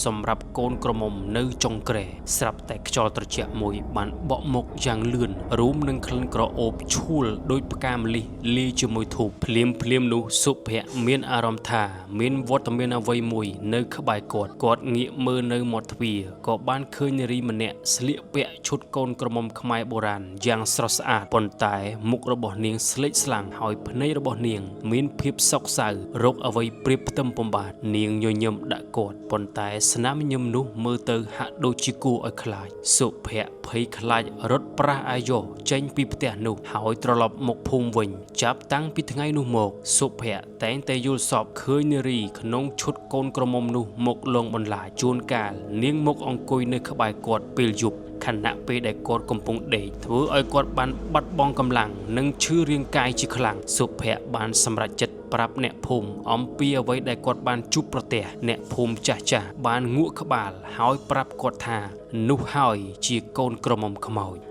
សម្រាប់កូនក្រមុំនៅចុងគ្រែស្រាប់តែខ្យល់ត្រជាក់មួយបានបក់មកយ៉ាងលឿនរួមនឹងក្លិនក្រអូបឈួលដោយផ្កាម្លិះលាយជាមួយធូបភ្លាមភ្លាមនោះសុភ័ក្រមានអារម្មណ៍ថាមានវត្តមានអ្វីមួយនៅក្បែរគាត់គាត់ងាកមើលនៅមាត់ទ្វារក៏បានឃើញនារីម្នាក់ស្លៀកពាក់ឈុតកូនក្រមុំខ្មែរបុរាណយ៉ាងស្រស់ស្អាតប៉ុន្តែមុខរបស់នាងស្លេកស្លាំងហើយភ្នែករបស់នាងមានភាពសោកសៅរកអ្វីប្រៀបផ្ទឹមពុំបាទនាងញញឹមដាក់គាត់ប៉ុន្តែស្នាមញញឹមនោះមើលទៅហាក់ដូចជាគួរឲ្យខ្លាចសុភ័ក្រភ័យខ្លាចរត់ប្រាស់អាយ៉ោចេញពីផ្ទះនោះហើយត្រឡប់មកភូមិវិញចាប់តាំងពីថ្ងៃនោះមកសុភ័ក្រតែងតែយល់សប្តិឃើញនារីក្នុងឈុតកូនក្រមុំនោះមកលងបន្លាចជួនកាលនាងមកអង្គុយនៅក្បែរគាត់ពេលយប់ខណៈពេលដែលគាត់កំពុងដេកធ្វើឲ្យគាត់បានបាត់បង់កម្លាំងនិងឈឺរាងកាយជាខ្លាំងសុភ័ក្របានសម្រេចចិត្តប្រាប់អ្នកភូមិអំពីអ្វីដែលគាត់បានជួបប្រទះអ្នកភូមិចាស់ចាស់បានងក់ក្បាលហើយប្រាប់គាត់ថានោះហើយជាកូនក្រមុំខ្មោច។